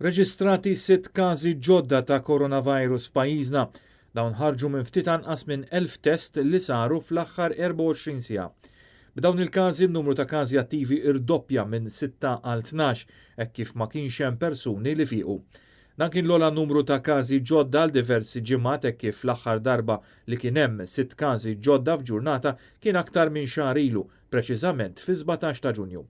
Reġistrati sitt każi ġodda ta' coronavirus f'pajjiżna. Dawn ħarġu minn ftit anqas minn 1,000 test li saru fl-aħħar 24 siegħa. B'dawn il-każi n-numru ta' każi attivi irdoppja minn sitta għal 12 hekk kif ma kienx hemm persuni li fiequ. Dan kien l-ogħla numru ta' każi ġodda għal diversi ġimgħat hekk kif l-aħħar darba li kien hemm sitt każi ġodda f'ġurnata kien aktar minn xahar ilu, preċiżament fis-17 ta' Ġunju.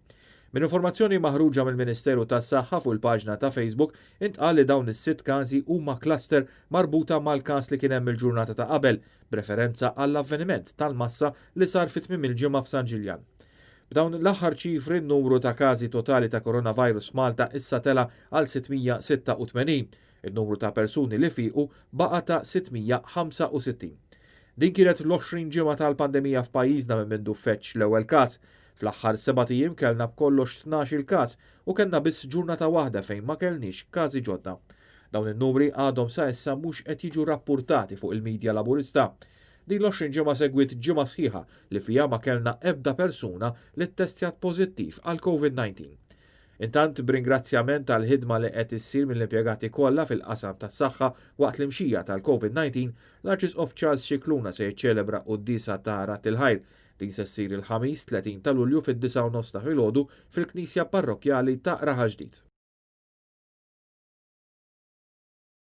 Minn informazzjoni maħruġa mill-Ministeru tas-Saħħa fuq il-paġna ta' Facebook intqal li dawn is-sitt każi huma cluster marbuta mal-każ li kien hemm il-ġurnata ta' qabel, b'referenza għall-avveniment tal-massa li sar fi tmiem il-ġimgħa f'San Ġiljan. B'dawn l-aħħar ċifri n-numru ta' każi totali ta' coronavirus f'Malta issa tela' għal 686. In-numru ta' persuni li fiequ baqa' ta' 665. Din kienet l-20 ġimgħa tal-pandemija f'pajjiżna minn mindu feġġ l-ewwel każ. Fl-aħħar sebat ijiem kellna b'kollox 12-il każ u kellna biss ġurnata waħda fejn ma kellniex każi ġodda. Dawn in-numri għadhom sa issa mhux qed jiġu rappurtati fuq il-midja Laburista. Din l-20 ġimgħa segwiet ġimgħa sħiħa li fiha ma kellna ebda persuna li ttestjat pożittiv għall-COVID-19. Intant, b'ringrazzjament għall-ħidma li qed issir mill-impjegati kollha fil-qasam tas-saħħa waqt l-imxija tal-Covid-19, l-Arċisqof Charles Scicluna se jiċċelebra quddiesa ta' Radd il-Ħajr. Din se ssir il-Ħamis 30 ta' Lulju fid-9:30 ta' filgħodu fil-Knisja Parrokkjali ta' Raħal Ġdid.